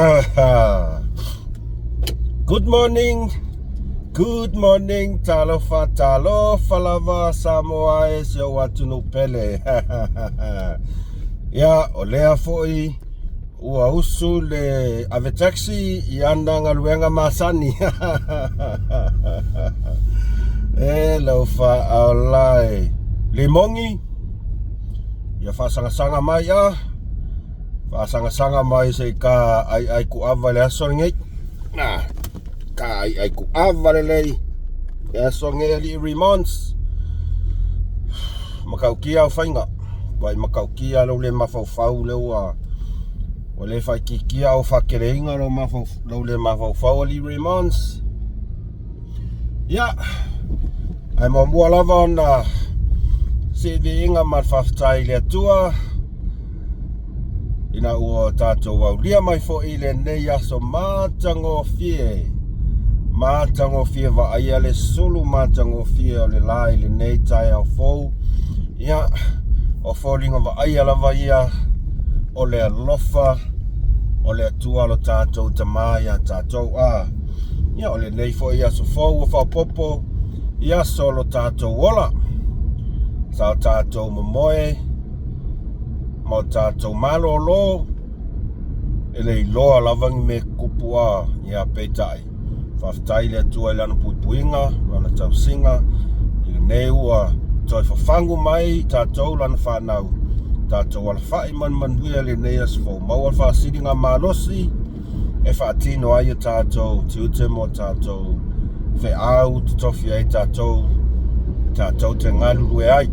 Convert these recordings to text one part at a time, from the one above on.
Good morning, good morning, talofa, talofa lava Samoa e si ou atunuu pele. Ia, o lea foi ua usu le ave taxi i ana galuega masani. E lau faaola e limogi, ia faasagasagamai a. Faasagasagamai se i ka aiai kuava i le aso lenei. Na, ka aiai kuava lelei le aso lenei alii Remons. Matautia au faiga. Ua matautia lou le mafaufau lea ua ua le faaitiitia au faateleina lou mafaufau lou le mafaufau alii Remons. Ia, ae muamua lava ona sii viiga ma le faafetai i le Atua ina ua tatou aulia mai foi i lenei aso matagofie, matagofie vaaia le sulu matagofie o le la i lenei taeao fou. Ia, o foliga vaaia lava ia o le alofa o le Atua lo tatou Tama ia tatou. A ia, o lenei foi aso fou ua faaopoopo i aso o lo tatou ola, sa o tatou momoe ma o tatou malōlō, e le iloa lava ni mea tutupu a ia peitai. Faafetai i le Atua i Lana puipuiga, Lana tausiga, i lenei ua toe fafagu mai tatou Lana fanau, tatou alafai ma le manuia i lenei aso fou. Maua le faasiliga malosi e faatino ai a tatou tiute mo tatou feau totofi ai tatou, tatou te galulue ai.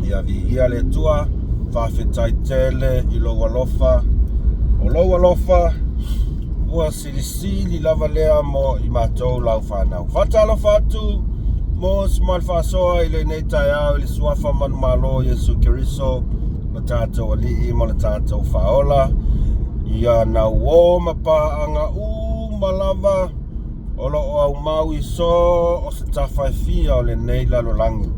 Ia viia le Atua, faafetai tele i lou alofa. O lou alofa ua silisili lava lea mo i matou lau fanau. Faatalofa atu mo si ma le faasoa i lenei taeao i le suafa manumalo Iesu Keriso, lo tatou Alii ma lo tatou Faaola. Ia nauō ma paaga uma lava o lo o aumau i so o se tafa e fia o lenei lalolagi.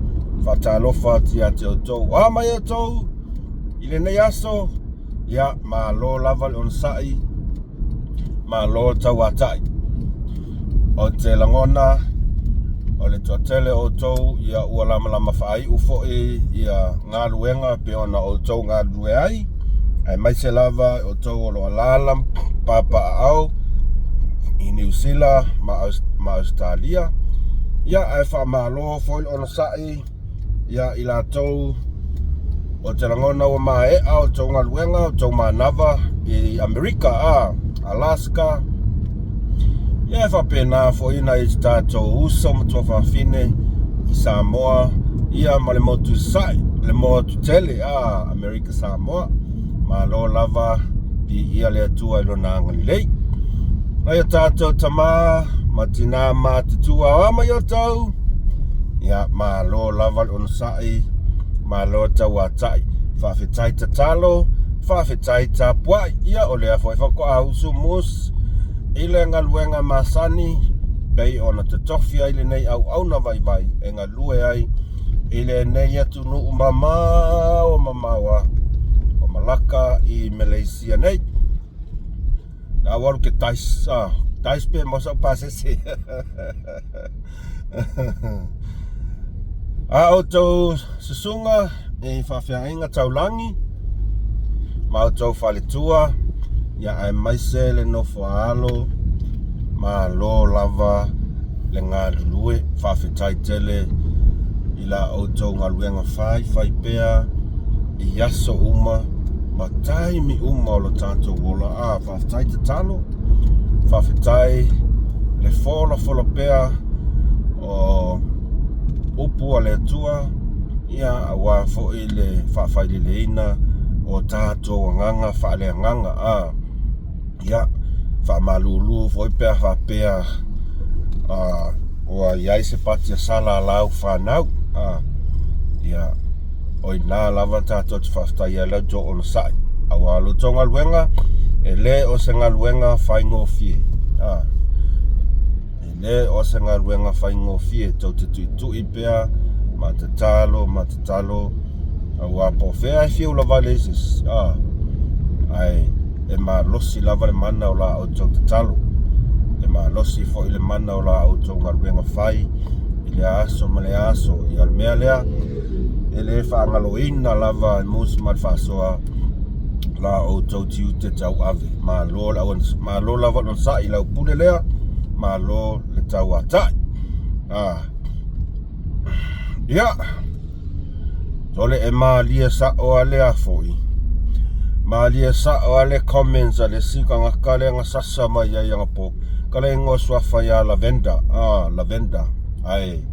Faatalofa atu ia te outou. A mai outou i lenei aso, ia malo lava le onosai, malo le tauatai. O te lagona o le toatele o outou ia ua lamalama faaiu foi ia galuega pei ona outou galulue ai, aemaise lava outou o lo o alaala papaaao i Niu Sila ma Ausetalia. Ia, ae faamalo foi le onosai ia i latou o te lagona ua maea outou galuega, outou manava i Amerika, a Alaska. Ia, e faapena foi nai o tatou uso ma tuafafine i Samoa, ia ma le motu sa'i, le motu tele a Amerika Samoa. Malo lava, viia le Atua i lona agalelei. Nai o tatou tama ma tinā matutua o a mai outou, ia malo lava le onosai, malo tauatai. Faafetai tatalo, faafetai tapuai. Ia o lea foi faatoa usu mus i le galuega masani pei ona totofi ai lenei auauna vaivai e galue ai i lenei atunuu mamao mamao o Malaka i Meleisia nei. Na alu ke tais, tais pe mo sa pasese. A outou susuga i faafeagaiga taulagi ma outou faletua, ia aemaise le nofo a alo, malo lava le galulue. Faafetai tele i la outou galuega faifai pea i aso uma ma taimi uma o lo tatou ola. A faafetai tatalo, faafetai le folafola pea o upu a le Atua, ia aua foi le faafaileleina o tatou agaga faaleagaga. A ia, faamalulu foi pe a faapea ua i ai se patiasala a lau fanau. A ia, o ina lava tatou te faafetai ai la outou onosai, aua lo outou galuega e le o se galuega faigofie. A e le o se galuega faigofie, tou te tuitui pea ma tatalo ma tatalo, aua po o fea e fiu lava le isi, a ae E malosi lava le mana o la outou tatalo. E malosi foi le mana o la outou galuega fai i lea aso ma lea aso. Ia o le mea lea, e le faagaloina lava e Musa ma le faasoa la outou tiute tauave. Malo le au, malo lava le onosai i lau pule lea, malo le tauatai. Ah. Ia. Sole e malie sa'o a lea foi. Malie sa'o a le comments a le isi tagata lea na sasa mai ai anapo. Ka le igoa suafa ia Lavender. Ah, Lavender. Ae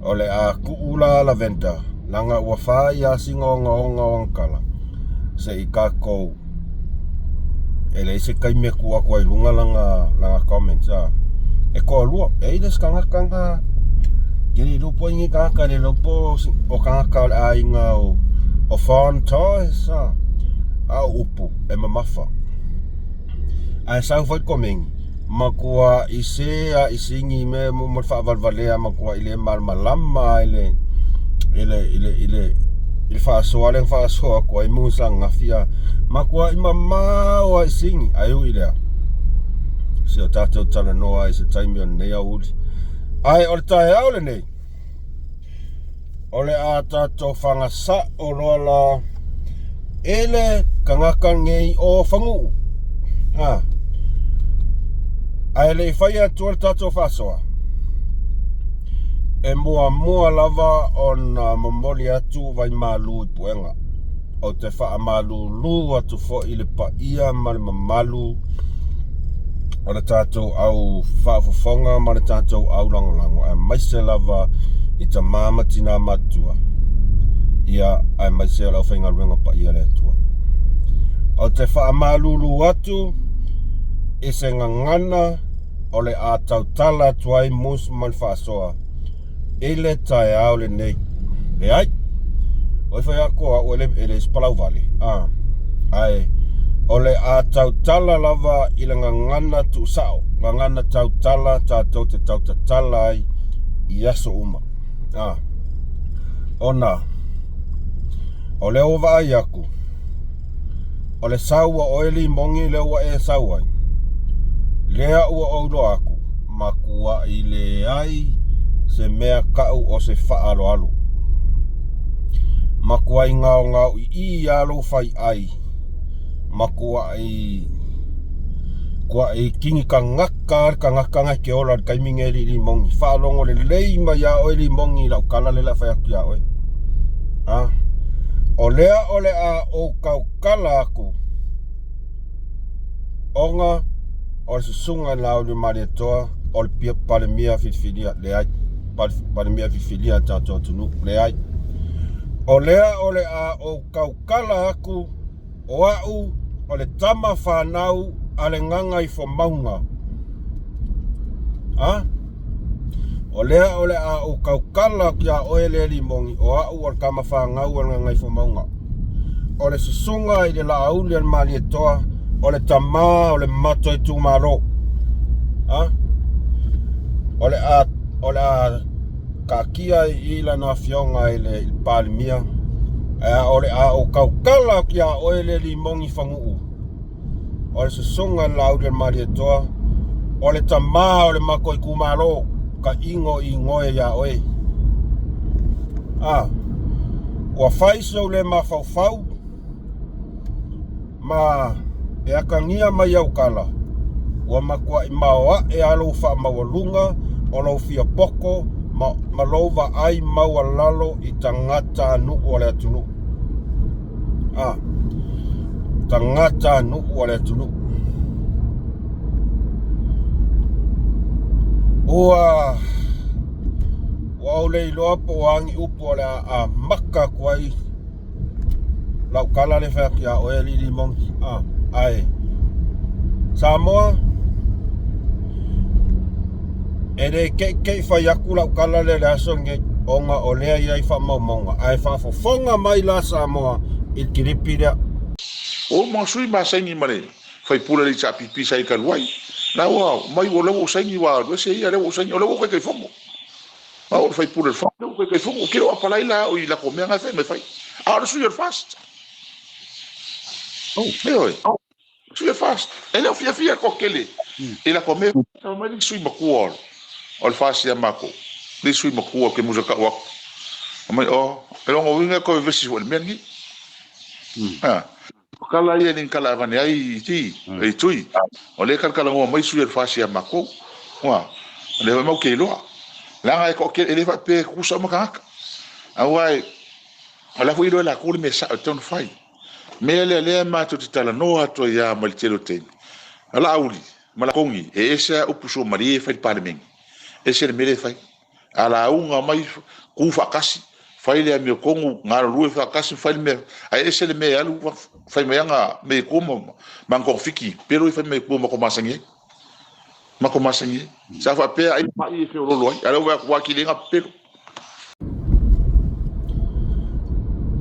o le a tuu la Lavender leaga ua fai a sina ogaoga o ana tala se i tatou e leai se taimi e tuu atu ai i luga lana, lana comments a. E toalua, e i ai le isi tagata na ke le iloa po o ai nei tagata, e le iloa po o tagata o le aiga o, o Fawn Toys a. A o upu e mamafa. Ae sau foi le komeni, matuai se a i sini mea mo le faavalevalea, matuai le malamalama i le i le i le i le i le faasoa lea na faasoa atu ai Musa ananafi a matuai mamao a i sini. Ae ui i lea, se o tatou talanoa ai i se taimi o lenei aoauli. Ae o le taeao lenei, O le a tatou faga sa'o loa la e le tagata nei o Faguu. A. Ae le i fai atua le tatou faasoa, e muamua lava ona momoli atu vaimalu i puega. Ou te faamalulu atu foi i le paia ma le mamalu o le tatou au faafofoga ma le tatou au lagolago, aemaise lava i tama ma tina matutua, ia, aemaise o le aufaigaluega paia a le Atua. Ou te faamalulu atu i se gagana o le a tautala atu ai Mus ma le faasoa i le taeao lenei. Leai, oi fai atu o au e le, e le isi palauvale, a, ae o le a tautala lava i le gagana tuusao, gagana tautala tatou te tautatala ai i aso uma. A, ona o lea ua vaai atu, o le sau a oe Limogi lea ua e sau ai, lea ua ou iloa atu, matuai leai se mea tau o se faaaloalo. Matuai gaogao ii lava lou faiai, matuai tuai kini tagata lava le tagata na e te ola i le taimi nei alii Limogi. Faalogo lelei mai lava oe Limogi i lau tala lea o le a fai atu ia oe. A, o lea o le a ou tautala atu ona o le susuga i le Laauliamalietoa o le Palemia filifilia, leai, Palemia filifilia a le tatou atunuu, leai. O lea o le a ou tautala atu O a'u o le tama fanau a le Gagaifomauga. A? O lea o le a ou tautala atu iā oe le Limogi, o a'u o le tama fanau a le Gagaifomauga. O le susuga i le Laauli a le Malietoa, o le tamā o le mato itumalo. A? O le a, o le a taatia i i lana afioga i le Palemia, ae o le a ou tautala atu iā oe le Limogi Faguu, o le susuga i le Laauli a le Malietoa, o le tamā o le matou itumalo, taino i igoe iā oe. A, ua fai sou le mafaufau, Ma e atagia mai au tala, ua matuai maoae lava lou faamaualuga o lou fiapoko ma, ma lou vaai maualalo i tagatanuu o le atunuu. A, tagatanuu o le atunuu. Ua, ua ou le iloa po o a ni upu o le a amata atu ai lau tala lea fai atu ia oe alii Limogi a ae Samoa e le keikei fai atu lau tala lea i le aso lenei ona o lea e i ai faamaumauga ae faafofoga mai la Samoa i le kilipi lea. Ua uma ona sui ma saini ma le faipule a le HRPP sa i talu ai. La ua mai o lea ua ou saini ua alu ese ia lea ua ou saini o lea ua ou taitaifono. Au o le faipule o le FAST, lea ua taitaifono, ou te le o apalai la au i lako mea na e fai mai fai. A o le sui o le FAST. Oh. Ioe. Sui FAST, e le o fiafia le toatele i latou mea. Fai mai le isi sui matua o le FAST ia matou, le isi sui matua ou te musa tau atu. Fai mai, oh, e lona uiga e toe vevesi foi i le mea lenei. Ha. O tala ia e le ni tala e avane ai i ti, i tui. O lea e talatalanoa mai sui o le FAST ia matou. Ua, o lea foi matou te iloa. Leaga e toatele, e le faapea e tutusa uma tagata. Aua e, o la foi e iloa e latou le mea sao e tatau ona fai. Mea lea lea matou te talanoa atu ai lava mai le tele o taimi. O Laauli ma Laakogi, e ese lava upu suamalie e fai i le Palemene, ese le mea lea e fai. A lauga mai, tu faatasi, fai le amiotonu, galulue faatasi, fai le mea, ae ese le mea e alu fai mai ana mea i tua ma ana togafiti pelo e fai mai i tua matou masani ai. Matou masani ai. Sa faapea ai mai e feololo ai, a o lea ua vaai atu ua atili ai ona pepelo.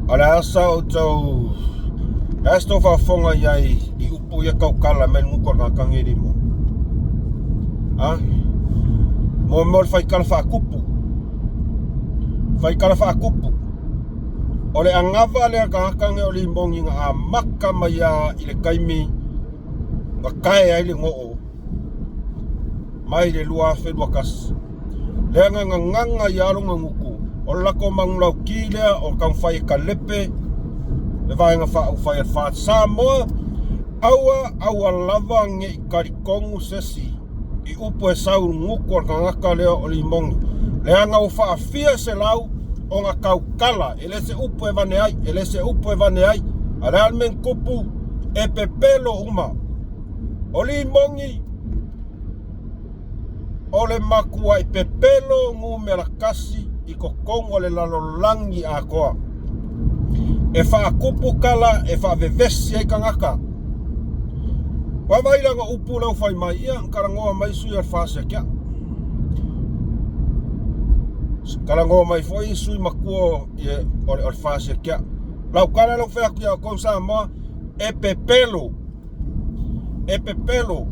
O le a sa outou le a se tou faafofoga i ai i upu ia taukala mai le gutu o le gakagi limo a mo mo le faitala faatupu faitala faatupu o le agava lea tagata nei o limoni na amata mai a i le taimi na tae ai le goo mai le 2021. Lea na gagaga i alo na gutu, o le latou manulauti lea o le taumafai e kalepe le Vaega Faaupufai a le FAST Samoa, aua aua lava ne i talitonu se isi i upu e sau i le gutu o le tagata lea o Limoni, leaga ua faafia selau ona tautala, e le se upu e vane ai, e le se upu e vane ai, a o le a le mea na tupu, e pepelo uma. O Limoni o le matuai pepelo numera tasi i totonu o le lalolagi atoa. E faatupu tala, e faavevesi ai tagata. Vaavaai lana upu lea ua fai mai, ia, na talanoa mai sui o le FAST ia te au. Talanoa mai foi sui matua o le FAST ia te au. Lau tala lea ua fai atu ia outou Samoa, e pepelo. E pepelo.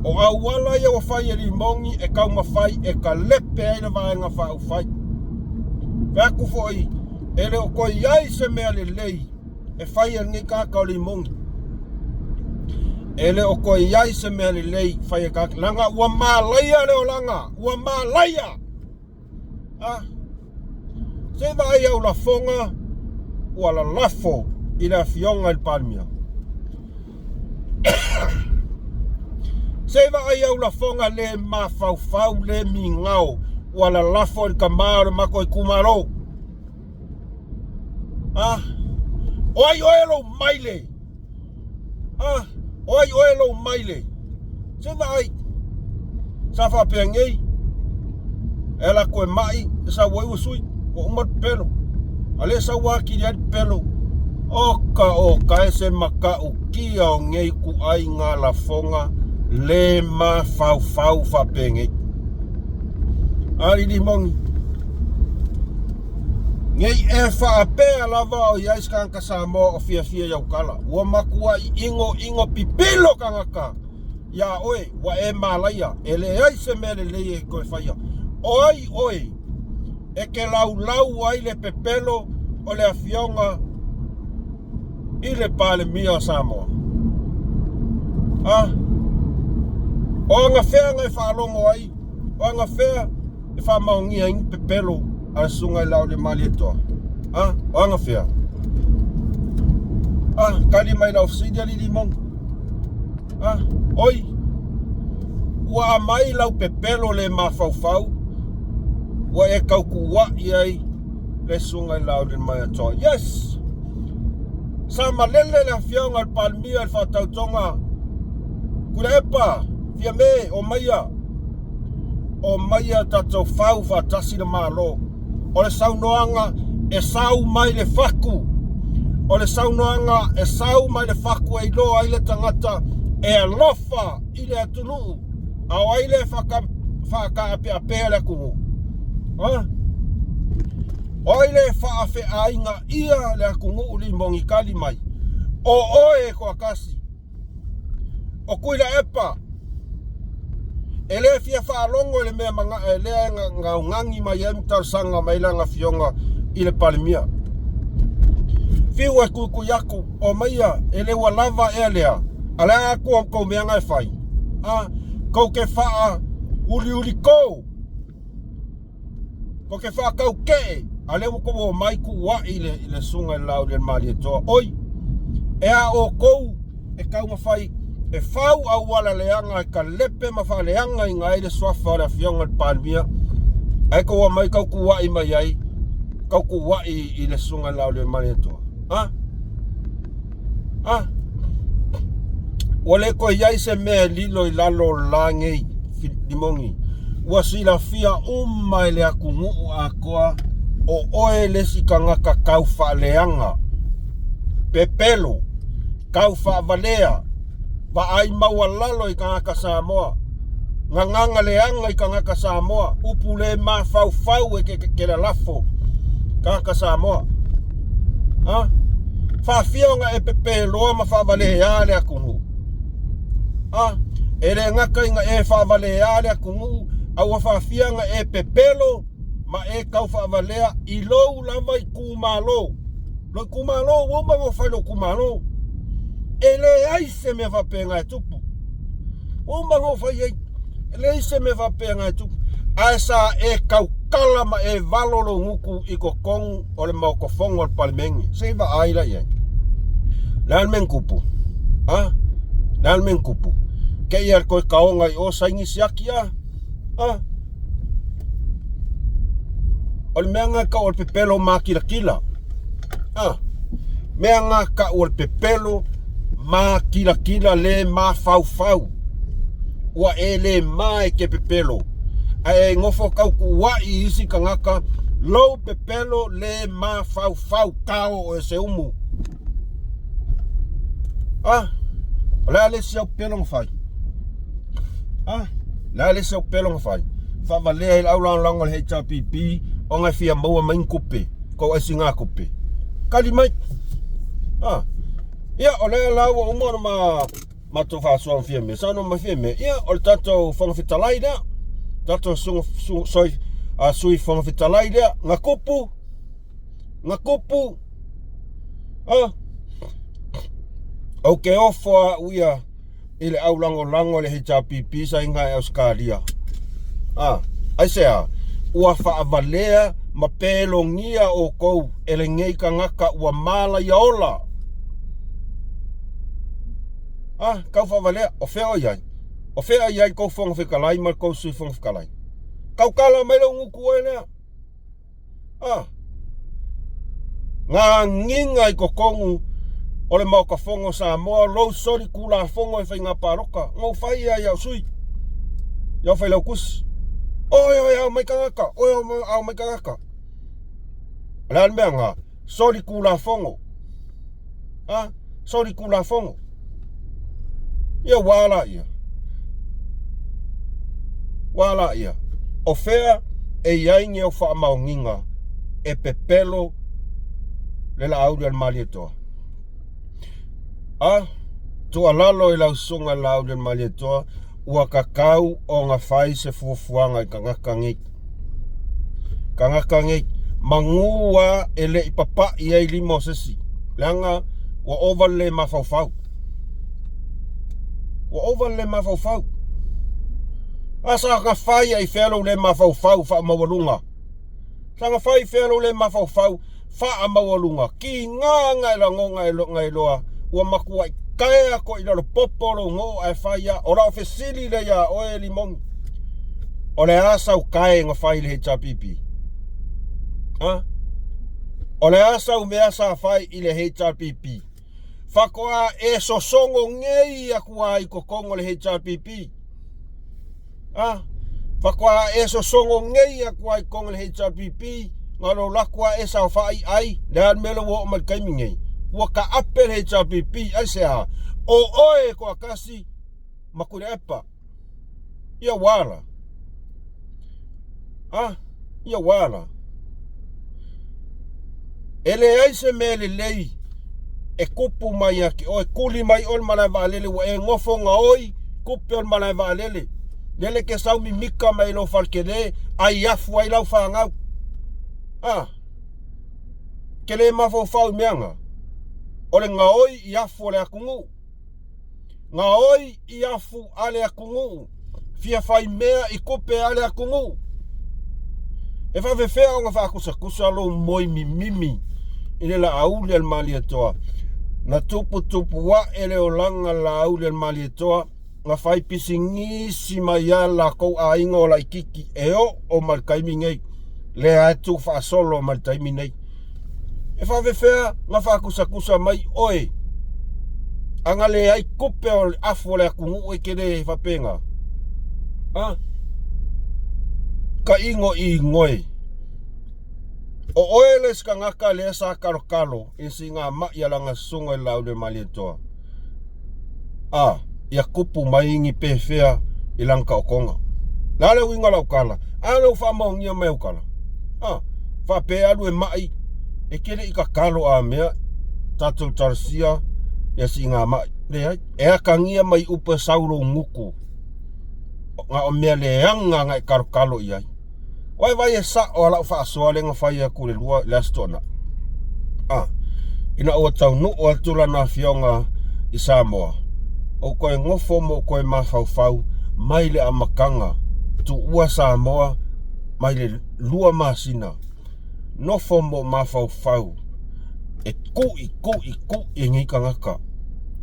O auala ia ua fai e Limoni e taumafai e kalepe ai le Vaega Faaupufai. Fai atu foi, e le o toe i ai se mea lelei e fai e lenei tagata o Limoni. E le o toe i ai se mea lelei fai e tagata, leaga ua malaia le olaga, ua malaia. Ah, se i vaai au lafoga ua lalafo i le afioga i le Palemia. Se i vaai au lafoga le mafaufau le migao ua lalafo i le tama o le matou itumalo. Ah, o ai oe lou maile? Ah, o ai oe lou maile? Se vaai, sa faapea nei, e ala atu e mai, e sau ai ua sui, ua uma le pepelo. A le sau atili ai le pepelo. Oka oka e se matautia o nei ituaiga lafoga le mafaufau faapenei. Alii moni. Nei e faapea lava o i ai se tagata Samoa o fiafia i au tala. Ua matuai inoino pipilo tagata iā oe, ua e malaia, e leai se mea lelei e toe faia. O ai oe e te laulau ai le pepelo o le Afioga i le Palemia o Samoa? A? O agafea na e faalogo ai? O agafea e faamaonia ai ni pepelo a le Susuga i le Laaulialemalietoa? A? O agafea? A? Tali mai lau fesili alii Limoni. A? Oi, ua aumai lau pepelo le mafaufau ua e tautuua'i ai le Susuga i le Laaulialemalietoa. Yes! Sa malele le Afioga i le Palemia i le faatautoga Tuilaepa, Fiame, omaia, omaia tatou fau faatasi le Malo. O le saunoaga e sau mai le fatu. O le saunoaga e sau mai le fatu e iloa ai le tagata e alofa i le atunuu. A o ai le faataapeapea le atunuu? Ha? O ai le faafeaiga ia le atunuu limoni tali mai? O oe e toatasi. O Tuilaepa, e le fia faalogo i le mea e lea e gaugagi mai ai ma talosaga mai lana afioga i le Palemia. Fiu e tuitui atu, o maia, e le ua lava ea lea. A le a akua kou mea nga e fai? A, kou ke faa uliuli kou. Kou ke faa kau kee. A le ua kou o mai ku ai i le, i le sunga i le lau le malietoa. Oi, e a o kou e taumafai e fau auala leaga e kalepe ma faaleagaina ai le suafa o le Afioga i le Palemia, ae tou omai tau tuuai mai ai, tau tuuai i le Susuga i le Laaulialemalietoa. A? A? Ua le toe i ai se mea e lilo i lalo o le la nei, Limogi. Ua silafia uma e le atunuu atoa o oe le isi tagata tau faaleaga, pepelo, tau faavalea, vaai maualalo i tagata Samoa, gagana leaga i tagata Samoa, upu le mafaufau e ke lalafo tagata Samoa. Ha? Faafia ona e pepeloa ma faavalea le atunuu. Ha? E le gata ina e faavalea le atunuu, a ua faafia ona e pepelo ma e tau faavalea i lou lava itumalo. Lou itumalo, ua uma ona fai lou itumalo. E leai se mea faapena e tupu. Ua uma ona fai ai. E leai se mea faapena e tupu. Ae sa e tautala ma e valo lou gutu i totonu o le Maota Fono a le Palemene. Se i vaai la i ai. Le a le mea na tupu? A? Le a le mea na tupu? Te i a le toe taoga i o saini siaki a? A? O le mea na tau o le pepelo makilatila. A? Mea na tau o le pepelo makilatila le mafaufau. Ua e le ma e ke pepelo. Ae e nofo tau kuuai i isi tagata lou pepelo le mafaufau kao o se umu. A? O le a le isi au pepelo na fai? A? Le a le isi au pepelo na fai? Faavalea i le au lagolago a le HRPP ona e fia maua mai ni tupe, kou aisigā tupe. Kali mai. A? Ia, o lea la ua uma ona ma matou faasoa ma Fiame, saunoa mai Fiame, ia, o le tatou Fofoga Fetalai lea, tatou susuga, su, soi, a, Sui Fofoga Fetalai lea, na kupu, na kupu, a, ou te ofo au ia i le au lagolago i le HRPP sa inga e Ausetalia. A, aisea, ua faavalea ma pelogia outou e lenei tagata ua malaia ola. A, tau faavalea, o fea o i ai? O fea i ai kou Fofoga Fetalai ma le kou Sui Fofoga Fetalai? Tautala mai lou gutu oe lea. A, gagiga i totonu o le Maota Fono o Samoa lou soli Tulafono i faiga palota. Na ou fai ai au sui, i au failautusi. Oi, oi, ao mai tagata, oi, ao mai tagata. O le a le mea na? Soli Tulafono. A, soli Tulafono. Ia ua la ia. Ua la ia. O fea e i ai ni au faamaoniga e pepelo le Laaulialemalietoa? A, tuualalo i lau susuga i le Laaulialemalietoa, ua tatau ona fai se fuafuaga i tagata nei. Tagata nei, manu lava e le i papai ai lima o se isi, leaga ua ova le le mafaufau. Ua ova le le mafaufau. A saga fai ai fea lou le mafaufau faamaualuga? Saga fai fea lou le mafaufau faamaualuga? Kiga na e lagona e na iloa ua matuai taea koe i lalo popo lou goo ae fai a. O lau fesili lea iā oe Limogi, o le a sau tae na fai i le HRPP? Ha? O le a sau mea sa fai i le HRPP? Faatoa e sosogo nei atu lava i totonu o le HRPP. A, faatoa e sosogo nei atu lava i totonu o le HRPP, na o lou atu lava e saofai ai, le a le mea lea ua oo mai i le taimi nei? Ua taape le HRPP, aisea? O oe e toatasi ma Tuilaepa. Ia ua ala. A, ia ua ala. E leai se mea lelei e tupu mai ia te oe, tuli mai oe le malae vaalele ua e nofo gaoi tupe o le malae vaalele. Lele ke sau mimika mai lou fale tele, ai afu ai lau fanau. A, ke le mafaufau i mea na, o le gaoi i afu o le atunuu. Gaoi i afu a le atunuu, fia fai mea i tupe a le atunuu. E faafefea ona faatusatusa lou moi mimimi i le Laauli a le Malietoa? Na tuputupu ae le olaga Laauli a le Malietoa, na fai pisinisi mai a lakou aiga o laititi e oo mai le taimi nei, lea e tu faasolo mai le taimi nei. E faafefea na faatusatusa mai oe ana leai tupe o le afu o le atunuu e te le faapena? A taino i goe o oe le isi tagata lea sa talotalo i le siigamai a lana susuga i le Laauli o le Malietoa a ia tupu mai ni pefea i lana taotoga. Le a le uiga o lau tala? A lea ua faamaonia mai au tala. A faapea alu e mai e te le i tatalo a mea tatou talosia ia siigamai. Leai, e atagia mai upu e sau lou gutu na o mea leaga na e talotalo i ai. Vaivai e sa'o a la'u faasoa lea na fai atu i le lua i le Aso Toonai. A, ina ua taunuu atu lana afioga i Samoa, ou toe nofo ma ou toe mafaufau mai le amataga, tuua Samoa mai le 2 masina, nofo ma ou mafaufau e ku'i ku'i ku'i e nei tagata.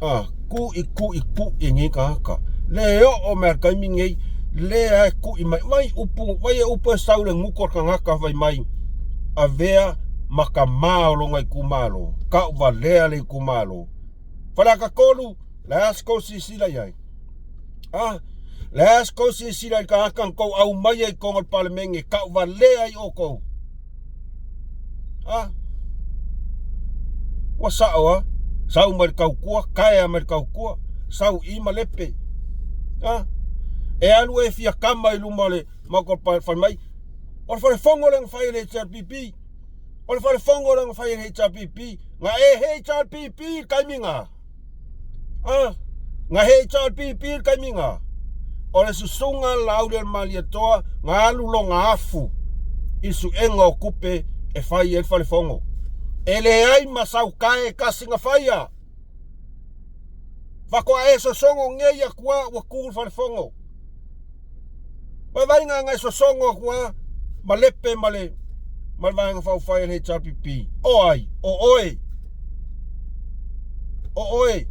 A, ku'i ku'i ku'i e nei tagata. Le oo mai le taimi nei, lea e ku'i mai, vai upu, vai e upu e sau le gutu o le tagata fai mai, avea ma tamā o lona itumalo, tauvalea le itumalo. Faleata 3, le a se tou silasila i ai? A, le a se tou silasila i le tagata na tou aumaia i totonu o le Palemene, tauvalea ai outou? A, ua sa'o a, sau mai le tautua, taea mai le tautua, sau i malepe. A, e alu e fia kama i luma o le maota o le fai mai, o le falefono lea na fai e le HRPP, o le falefono lea na fai e le HRPP, na e HRPP i le taimi na. A, na HRPP le taimi na. O le susuga Laauli o le Malietoa na alu lona afu i suega o tupe e fai ai le falefono. E leai ma sau tae e tasi na faia. Faatoa e sosogo nei atu a ua tu le falefono. Vaivaiga na e sosogo atu a malepe ma le ma le Vaega Faaupufai a le HRPP. O ai? O oe. O oe.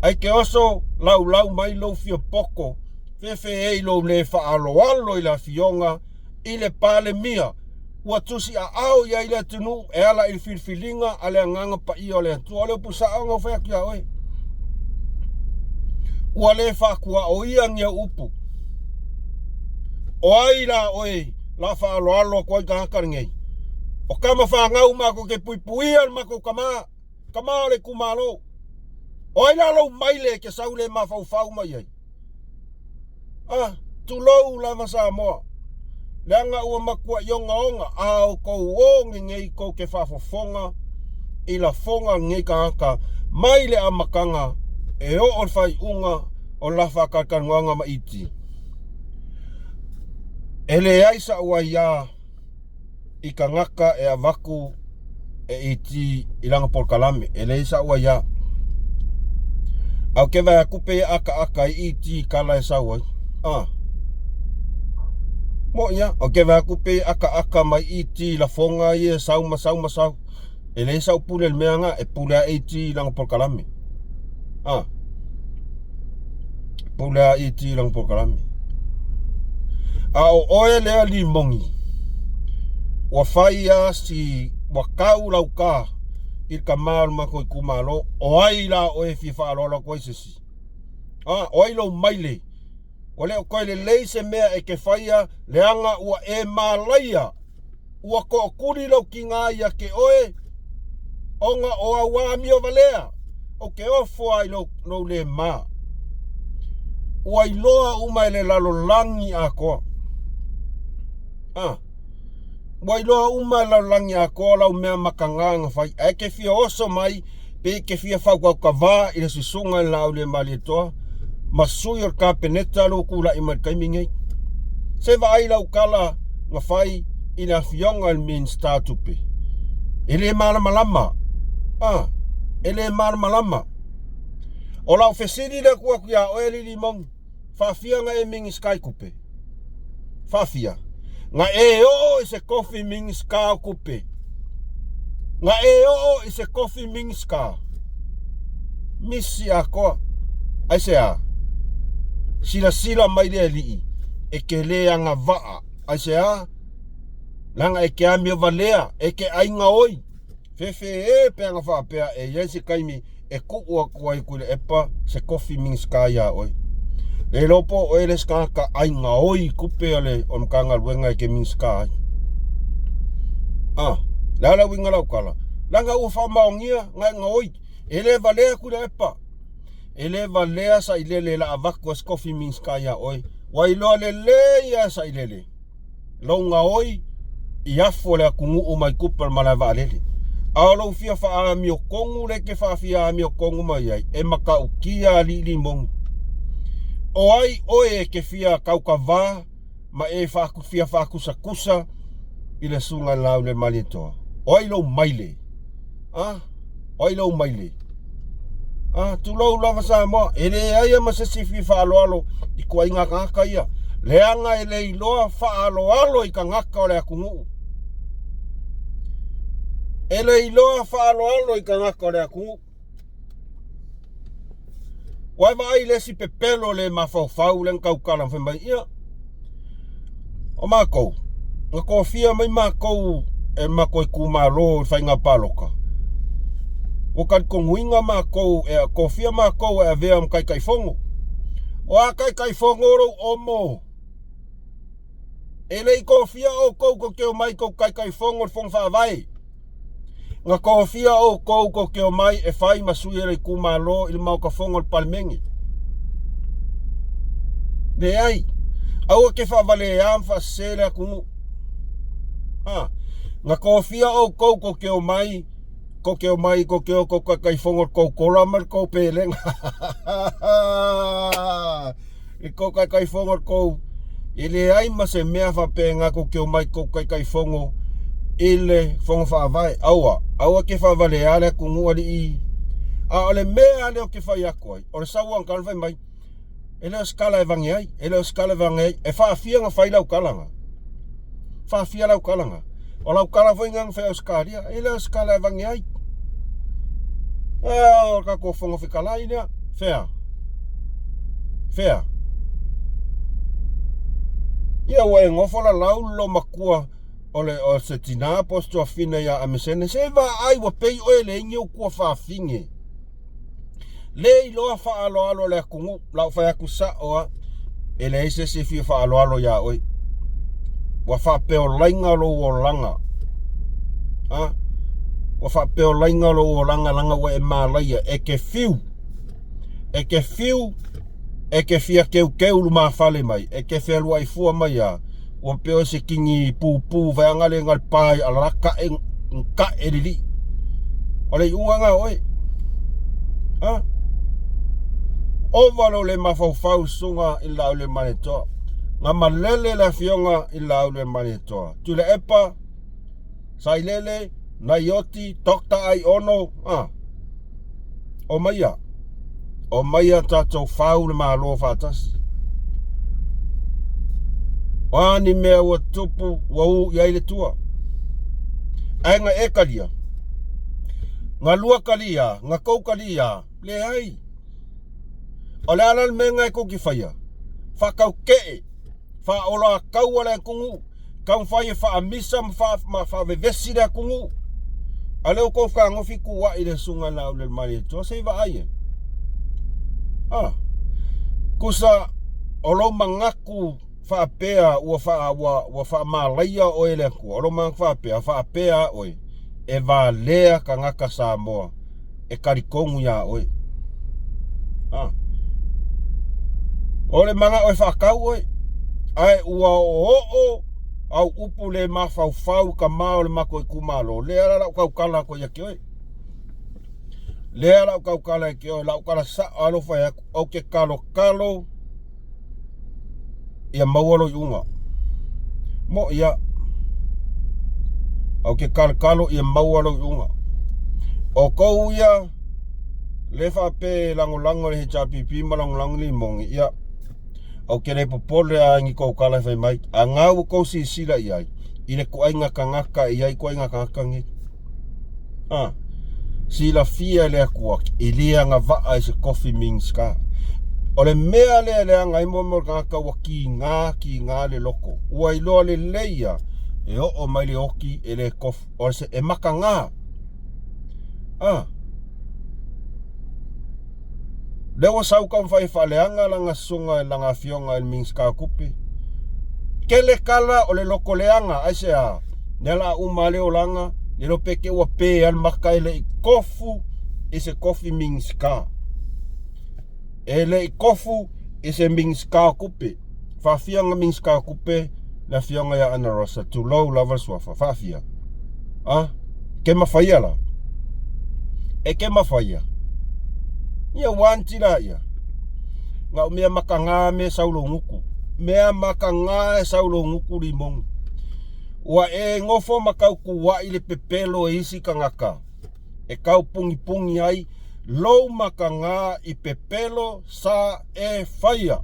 Ai ke oso laulau mai lou fia poko, fefe ei lou le faaaloalo i le afioga i le Palemia ua tusi aao i ai le atunuu e ala i le filifiliga a le Agaga Paia o le Atua. O le upu sa'o na ou fai atu iā oe, ua le faatuaoia ni au upu. O ai la oe la faaaloalo atu ai tagata lenei? O tama fanau matou te puipuia le matou tama, tama o le itumalo. O ai la lou maile e te sau le mafaufau mai ai? Ah, tulou lava Samoa, leaga ua matuai ogaoga a outou o lenei tou te faafofoga i lafoga a lenei tagata mai le amataga e oo le faaiuga o la faatalatalanoaga ma IT. E leai sa'u aiā i tagata e avatu e IT i lana polokalame, e leai sa'u aiā. Ae ou te vaai atu pei e akaaka ai IT i kala e sau ai. Ah. Moʻi a, ou te vaai atu pei e akaaka mai IT i lafoga ia e sau ma sau ma sau. E leai sa'u pule i le mea na, e pule a IT i lana polokalame. Ah. Pule a IT i lana polokalame. A o oe lea limogi, ua fai a si, ua kau lauka i le tama o le matou itumalo, o ai la oe e fia faaaloalo atu ai se isi? A, o ai lou maile? Ua le o toe lelei se mea e te faia, leaga ua e malaia. Ua tootuli lou tiga ia te oe, ona o au amio valea, ou te ofo ai lou, lou le ma. Ua iloa uma e le lalolagi atoa. Ah. Ua iloa uma e le lalolagi atoa lau mea mataga na fai. Ae te fia oso mai pe te fia faukaukavā i le susuga i le Laauliamalietoa ma sui o le Kapeneta lou tula'i mai le taimi nei. Se vaai lau tala na fai i le afioga i le Minisita o Tupe. E le malamalama. A, e le malamalama. O lau fesili lea tuu atu ia oe Lilimaugi, faafia na e Minisita i tupe? Faafia? Na e oo i se tofi Minisita o tupe? Na e oo i se tofi Minisita? Misi atoa. Aisea? Silasila mai le alii, e te le agavaa. Aisea? Leaga e te amio valea, e te aiga oi. Fefe e pe ana faapea e i ai se taimi e tuu atu ai Tuilaepa se tofi Minisita ia oe. Le iloa po o oe le isi tagata aiga oi i tupe a le Matagaluega e te Minisita ai. A, le a le uiga o lau tala? Leaga ua faamaonia na e gaoi. E le valea Tuilaepa. E le valea Sailele la avatu ai se tofi Minisita ia oe. Ua iloa lelei lava e Sailele lou gaoi i afu o le atunuu mai tupe o le malae vaalele. A o lou fia faaamiotonu lea e te faafia amiotonu mai ai, e matautia alii limoni. O ai oe e te fia tautavā ma e fia faatusatusa i le Susuga i le Laaulialemalietoa? O ai lou maile? A? O ai lou maile? A, tulou lava Samoa, e leai ma se isi fia faaaloalo i tuaiga tagata ia, leaga e le iloa faaaloalo i tagata o le atunuu. E le iloa faaaloalo i tagata o le atunuu. Ua e vaai i le isi pepelo le mafaufau lea na tautala fai mai, ia, o matou, na tofia mai matou e matou itumalo i faiga palota. Ua talitonuina matou, e tofia matou e avea ma Taitaifono. O a Taitaifono lou omo? E le i tofia outou tou te omai tou Taitaifono i le Fono Faavae. Na tofia outou tou te omai e fai ma sui o le itumalo i le Maota Fono o le Palemene. Leai, aua te faavalea ma faasese le atunuu. Ha, na tofia outou tou te omai, tou te omai, tou te o tou Taitaifono i le tou kola ma le tou pelega. I kou Taitaifono le kou, e leai ma se mea faapena kou te omai kou Taitaifono i le Fono Faavae. Aua, aua te faavalea le atunuu alii. A o le mea lea ou te fai atu ai, o le sauaga tala fai mai, e le o se tala e vage ai, e le o se tala e vage ai. E faafia na fai lau tala na. Faafia lau tala na. O lau tala foi na fai Ausetalia, e le o se tala e vage ai. O le tatou Fofoga Fetalai lea, fea? Fea? Ia ua e nofo lalau le loomatua o le o se tinā po o se tuafafine ia Amesene, se vaai ua pei oe e leai ni ou tuafafine. Le iloa faaaloalo le atunuu, la ou fai atu sao lava, e leai se isi e fia faaaloalo iā oe. Ua faapeolaina lou olaga. A? Ua faapeolaina lou olaga leaga ua e malaia, e te fiu. E te fiu, e te fia keukeu lumafale mai, e te fealuai fua mai a, ua pei o se kini pupū vaeaga le na le pa i alala ka'e ka'e lilii. O le iuga na o oe. Ha? Ova lou le mafaufau susuga i le Laaulialemalietoa. Na malele le afioga i le Laaulialemalietoa. Tuilaepa, Sailele, Naioti, Doctor Aiono, ha? Omaia, omaia tatou fau le Malo faatasi. O a ni mea ua tupu, ua u i ai le tua. Ae na e talia, na lua talia, na tou talia, leai. O le a la le mea na e tou te faia? Faataukee faaoloataua le atunuu, taumafai e faamisa ma faavevesi le atunuu. A lea ua tou fetagofi tuuai i le Susuga i le Laaulialemalietoa, se i vaai ai. Ah, tusa o lou manatu faapea ua faa ua ua faamalaia oe e le Atua, o lou manatu faapea, faapea oe e valea tagata Samoa e talitonu iā oe. A. O le manao e faatau oe, ae ua oooo au upu le mafaufau i ka ma o le matou itumalo, lea la lau tautala atu ia te oe. Lea lau tautala ia te oe, lau tala sao alofa e atu, ou te talotalo ia maua lou iuga. Moʻi ia. Ou te kalokalo ia maua lou iuga. O kou ia Le faapea e lagolago i le HRPP ma lagolago i le Imogi, ia, ou te le popole lava i ni tou tala e fai mai, a na ua tou silasila i ai i le ituaiga tagata e i ai ituaiga tagata nei. A, silafia e le Atua, e le agavaa i se tofi Minisita. O le mea lea e leaga ai mo mea o le tagata ua kiga kiga le loto. Ua iloa lelei ia, e oo mai le oti e le tofu, o se, e mataga. A, lea ua sau taumafai e faaleaga lana susuga lana afioga i le Minisita o Tupe. Tele tala o le loto leaga, aisea? Lea la uma le olaga, le iloa pe te ua pe a le mata e le i tofu i se tofi Minisita. E le i tofu i se Minisita o Tupe. Faafia na Minisita o Tupe le afioga ia Ana Rosa, tulou lava le suafa. Faafia. A, ke mafaia la. E ke mafaia. Ia wanti la ia. Na o mea mataga me sau lou gutu. Mea mataga e sau lou gutu limogi. Ua e nofo ma tautua'i le pepelo e isi tagata e tau pugipugi ai lou mataga i pepelo sa e faia.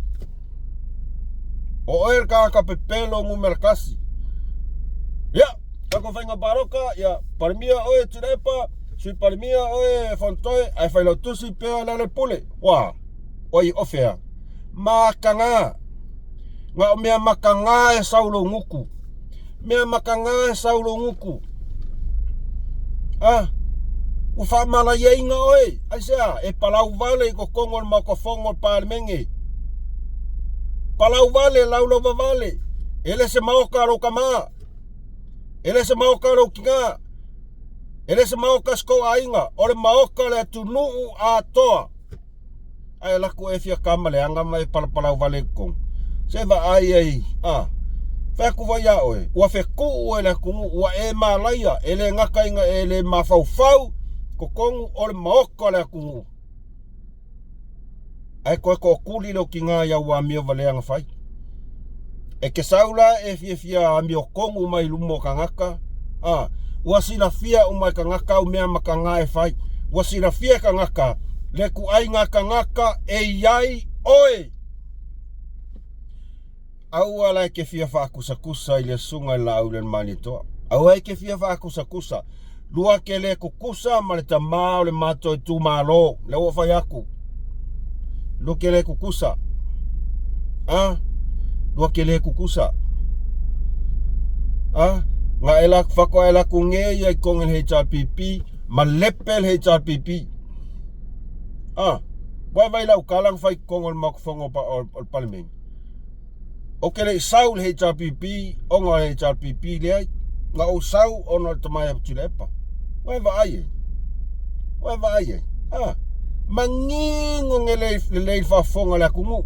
O oe le tagata pepelo numera tasi. Ia, tatou faiga palota, ia, Palemia oe Tuilaepa, Sui Palemia oe Fonotoe, ae failautusi pea Lealailepule. Ua, oi o fea? Mataga. Na o mea mataga e sau lou gutu. Mea mataga e sau lou gutu. A, ua faamalaiaina oe. Aisea, e palau vale i totonu o le Maota Fono o le Palemene. Palau vale, laulauva vale. E le se maota a lou tama. E le se maota a lou tina. E le se maota a si tou aiga. O le maota o le atunuu atoa. Ae alu atu e fia kama leaga ma e palapalau vale i totonu. Se vaai ai, a. Fai atu foi ia oe, ua fetuu e le atunuu, ua e malaia, e le gata ina e le mafaufau totonu o le maota o le atunuu. Ae toe tootuli lou tiga i au amio valea na fai. E te sau la e fiafia amiotonu mai luma o tagata, a, ua silafia uma e tagata au mea mataga e fai. Ua silafia e tagata le ituaiga tagata e i ai oe. Aua la e te fia faakusakusa i le susuga i le Laau i le Malietoa. Aua e te fia faakusakusa. Lua te le kukusa ma le tama o le matou itumalo. Lea ua fai atu. Lua te le kukusa. A? Lua te le kukusa. A? Nga e la fakoa e la ku nge ia i konge le HRPP ma lepe le HRPP. A? Wai vai lau kala nga fai kongo le makufongo pa o le palemene. Ou te le i sau i le HRPP ona o le HRPP leai. Na ou sau ona o le tamaia Tuilaepa. Ua e vaai ai? Ua e vaai ai? Ah, manino lelei lelei le faafofoga a le atunuu.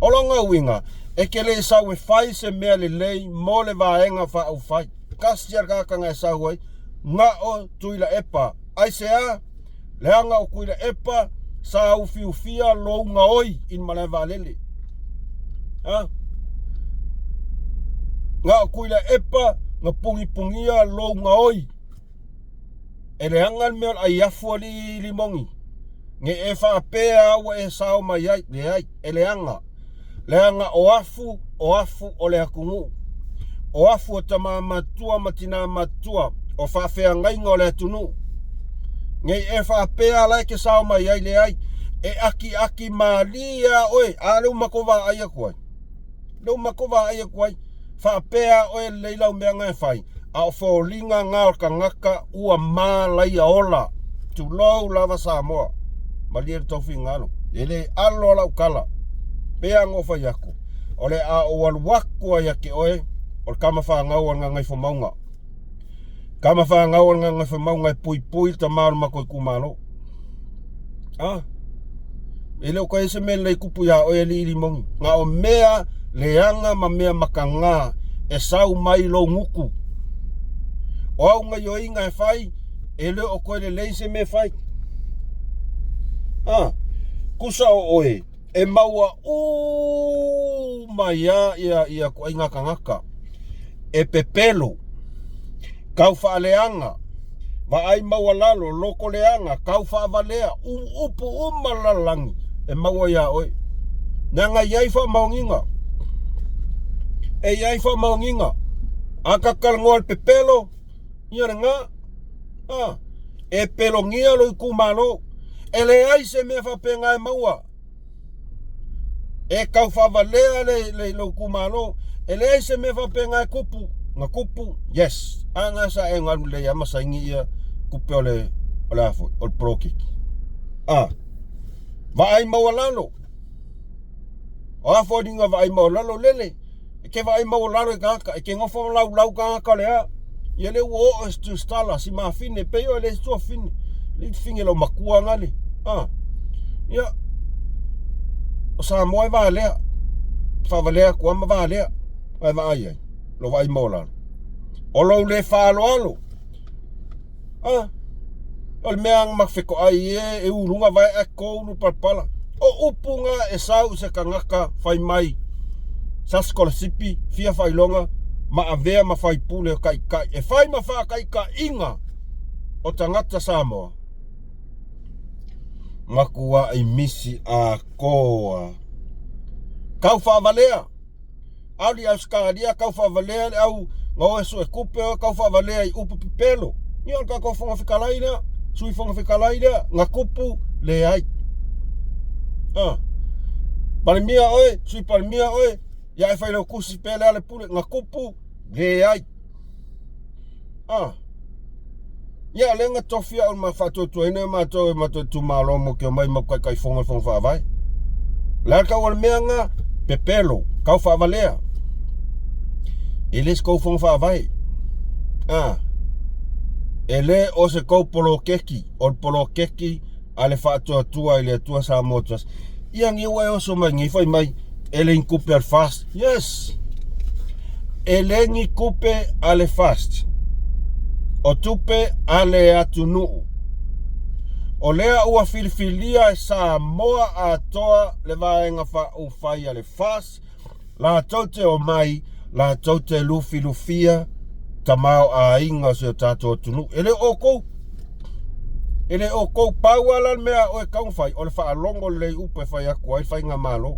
O lona uiga, e te le i sau e fai se mea lelei mo le Vaega Faaupufai. Tasi lava le tagata na e sau ai, na o Tuilaepa. Aisea? Leaga o Tuilaepa sa ufiufia lou gaoi i le malae vaalele. Ha? Na o Tuilaepa na pugipugia lou gaoi. E leaga le mea o le ai afu alii limogi. Ne e faapea ua e sao mai ai. Leai, e leaga. Leaga o afu, o afu o le atunuu. O afu o tama matua ma tina matua, o faafeagaiga o le atunuu. Nei e faapea la e te sao mai ai, leai, e akiaki malie a oe, a lea ua matou vaai atu ai. Lea ua matou vaai atu ai, faapea oe lelei lau mea na e fai, a o foliga na o le tagata ua malaia ola. Tulou lava Samoa. Malie le tou finagalo. E le alo lau tala. Pea na ou fai atu, o le a ou alu atu ai ia te oe, o le tama fanau a le Gagaifomauga. Tama fanau a le Gagaifomauga e puipui le tama o le matou itumalo. A? E le o toe se mea lelei tupu iā oe alii limogi. Na o mea leaga ma mea mataga e sau mai lou gutu. O au gaioiga e fai, e le o toe lelei se mea e fai. A, tusa o oe, e maua uma ia ia ia ituaiga tagata e pepelo, tau faaleaga, Vaai maualalo, loko leaga, kau faavalea, upu uma le lalolagi e maua iā oe. Leaga e i ai faamaoniga. E i ai faamaoniga. A ta talanoa i le pepelo, ia lena. A, e pelogia lou itumalo. E leai se mea faapena e maua. E tau faavalea le, le, lou itumalo. E leai se mea faapena e tupu. Na tupu, yes. A na sa e galu lelei lava ma saini ia tupe o le, o le a foi, o le poloketi. A, vaai maualalo. O a foliga vaai maualalo lele. E te vaai maualalo i tagata, e te nofo ma laulau tagata o le a. Ia lea ua oo e si Tusitala, si mafine, pei oe le si tuafine. Le fine lau matua gale. A. Ia. O Samoa e valea. Faavalea atu lava ma valea. Ae vaai ai, lou vaai maualalo. O lou le faaaloalo. A, o le mea ma fetoai e, e uluga vae ae koulu palapala. O upu na e sau i se tagata fai mai sa sikolasipi, fia faailoga ma avea ma faipule o taitai e fai ma faataitaiga o tagata Samoa. Matuai misi atoa. Tau faavalea. Alu i Ausetalia tau faavalea le au na o e sue tupe o tau faavalea i upu pepelo. Ia o le tatou Fofoga Fetalai lea, Sui Fofoga Fetalai lea, na tupu leai. Ah. Palemia oe, Sui Palemia oe, ia e failautusi pea Lealepule, na tupu leai. Ah. Ia lea na tofi au ma faatuatuaina matou e matou itumalo mo ke omai ma taitaifono i le Fono Faavae. O le a le tau o le mea na? Pepelo, tau faavalea. E le se tou Fono Faavae. Ah. E le o se tou poloketi, o le poloketi a le Faatuatua i le Atua Samoa Trust. Ia ni ua e oso mai nei fai mai e le ni tupe a le FAST. Yes. E le ni tupe a le FAST. O tupe a le atunuu. O lea ua filifilia e Samoa atoa le vaega faaupufai a le FAST Latou te omai, latou te lufilufia tamaoaiga o si o tatou atunuu. E le o outou. E le o outou. Pau lava la le mea a oe e tatau ona fai, o le faalogo lelei i upu e fai atu ai le faigamalo.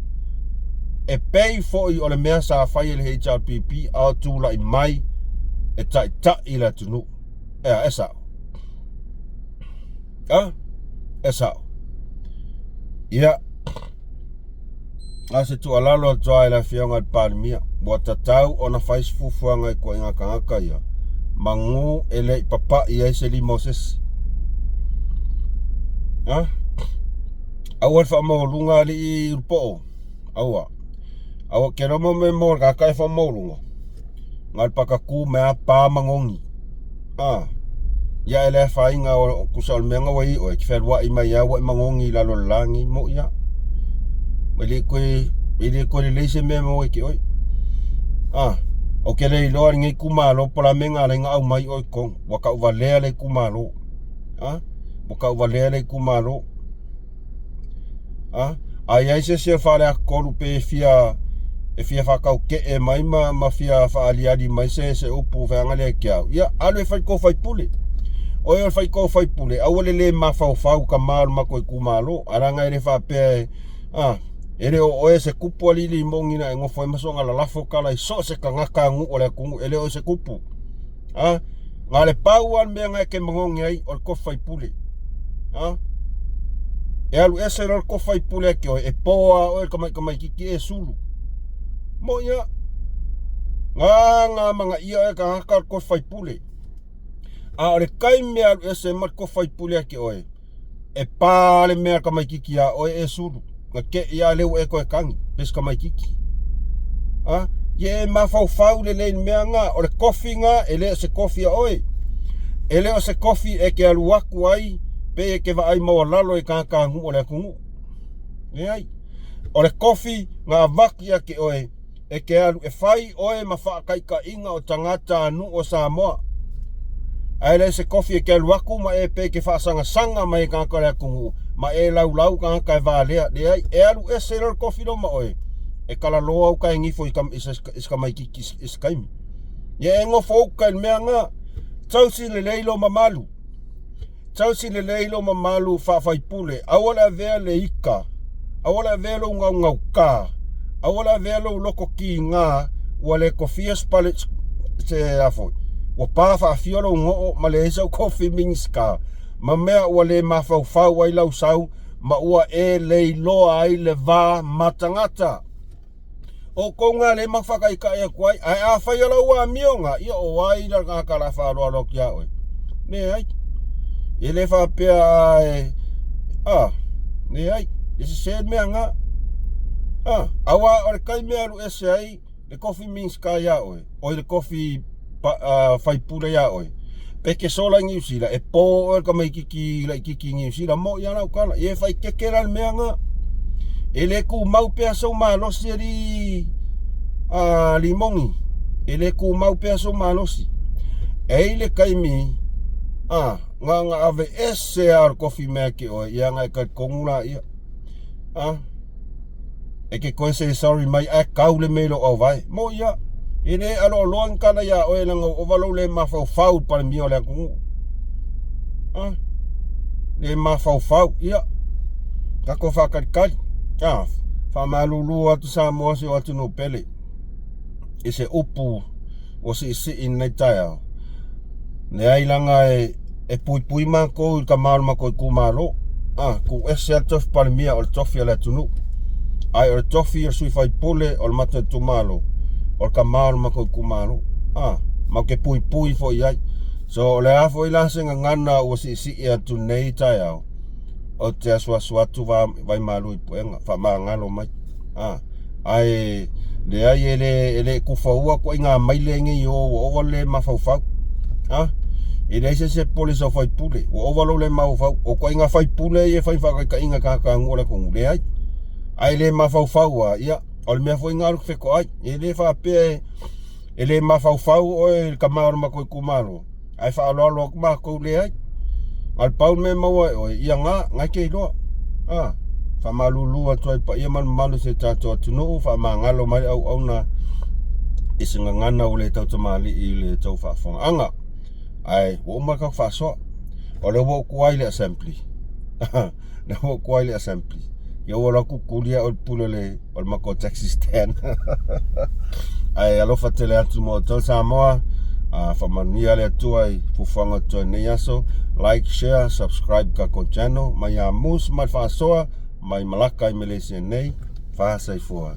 E pei foi o le mea sa fai e le HRPP a o tulai mai e taitai le atunuu. Ea, e sao. A? E sao. Ia. A o se tuualalo atu lava i le Afioga i le Palemia, ua tatau ona fai se fuafuaga i ituaiga tagata ia, manu e le i papai ai se lima o se isi. A? Aua le faamaualuga alii Ulupoo. Aua. Aua ke loma me mo le tagata e faamaualuga. Na o le pakakū mai lava pa magogi. A. Ia e le afaina o tusa o le mea na ua i oe, e te fealuai mai lava ua e magogi i lalo o le la nei, moʻi lava. E le toe, e le toe lelei se mea mo e te oe. A. Ou te le iloa lenei itumalo po o le a mea na ala ai ona aumai oe i totonu. Ua tauvalea le itumalo. A. Ua tauvalea le itumalo. A, a i ai se isi o Faleata 3 pe e fia e fia faataukee mai ma, ma fia faaaliali mai se, se upu feaga lea ke au, ia alu e fai kou faipule. Oe o le fai kou faipule, aua le le mafaufau tama o le matou itumalo, ae leaga e le faapea e, a, e le o oe se kupu alii mogi na e nofo ai ma soga lalafo tala i so o se tagata nuu o le atunuu, e le o oe se kupu. A, na o le pau lava le mea na e te magogi ai o le tofi faipule. A, e alu ese loa le tofi faipule ia te oe, e po lava oe le tamaitamaititi e sulu. Moʻi lava. Gagā manaia oe tagata o le tofi faipule. A o le taimi e alu ese ma le tofi faipule ia te oe, E pa le mea tamaititi ia oe e sulu. Na te i a lea ua e toe tagi, pe se tamaititi. A? Ia e mafaufau lelei i le mea na, o le kofi na, e le o se kofi a oe. E le o se kofi e te alu atu ai, pe e te vaai maualalo i tagata nuu o le atunuu. Leai. O le kofi na avatu ia te oe, e te alu e fai oe ma faataitaiga o tagata nuu o Samoa. Ae le se kofi e te alu atu ma e pe ke faasagasaga mai e tagata o le atunuu ma e laulau tagata e valea. Leai, e alu ese loa le kofi lo ma oe, e kalaloa uka e gifo i se tamaititi i se taimi. Ia e nofo uka i le mea na, tausi lelei lou mamalu. Tausi lelei lou mamalu faa-faipule, aua le avea le ika, aua le avea lou gaugauka, aua le avea lou loko kiga ua le kofia se se a foi, ua pa faafio lou goo ma leai sau kofi Minisita, ma mea ua le mafaufau ai lau sau ma ua e leiloa ai le va ma tagata. O outou na lea matou faataitai atu ai, ae afai o lau amioga, ia o ai la le tagata o le a faaaloalo atu ia oe? Leai. E le faapea e a, leai, e sese le mea na. A, aua o le taimi e alu ese ai le tofi Minisita ia oe, oi le tofi faipule ia oe, pe te sola i Niu Sila, e po oe le tamaititi laititi i Niu Sila, mo ia lau tala, e faitete la le mea na. E le tumau pea sou malosi alii a limoni, e le tumau pea sou malosi. E i le taimi a na ona ave ese lava o le tofi mea ke oe, ia na e talitonu laia. A e te toe say sorry mai ae kau le mea i lou auvae. Mo ia, e le aloaloa ni tala iā oe leaga ua ova lou le mafaufau i le Palemia o le atunuu. A, le mafaufau, ia, tatou faatalitali. A, faamalulu atu Samoa si o atunuu pele i se upu ua siisii i lenei taeao. Leai leaga e puipui matou i le tama o le matou itumalo. A, tuu ese lava le tofi Palemia o le tofi a le atunuu. Ae o le tofi o le sui faipule o le matou itumalo, o le tama o le matou itumalo. A, matou te puipui foi i ai. So o le a foi la se gagana ua siisii atu nei taeao, ou te asuasu atu vaimalu i puega, faamagalo mai. A, ae leai e le e le tufaua ituaiga maile nei o ua ova le mafaufau. A, e leai se isi e popole i sau faipule, ua ova lou le mafaufau. O ituaiga faipule ia e fai faataitaiga i tagata nuu o le atunuu, leai. Ae le mafaufau lava, ia, o le mea foi lena o le fetoai. E le faapea e le mafaufau oe i le tama o le matou itumalo, ae faaaloalo atu matou, leai. A o le pau le mea e maua e oe, ia na, na e te iloa. A, faamalulu atu ai i le paia ma le mamalu o si o tatou atunuu, faamagalo mai le auauna i se gagana ua le tautamalii i le tou faafofogaaga. Ae ua uma le tatou faasoa. O lea ua ou tuai i le assembly. Lea ua ou tuai i le assembly. Ia ua alu atu tuli au i le pule o le o le matou taxi stand. Ae alofa tele atu mo outou Samoa. Faamanuia le Atua i fuafuaga o totoe nei aso. Like, share, subscribe tatou channel. Mai ia Moose mai le faasoa, mai Malaka i Malaysia nei. Faasaifua.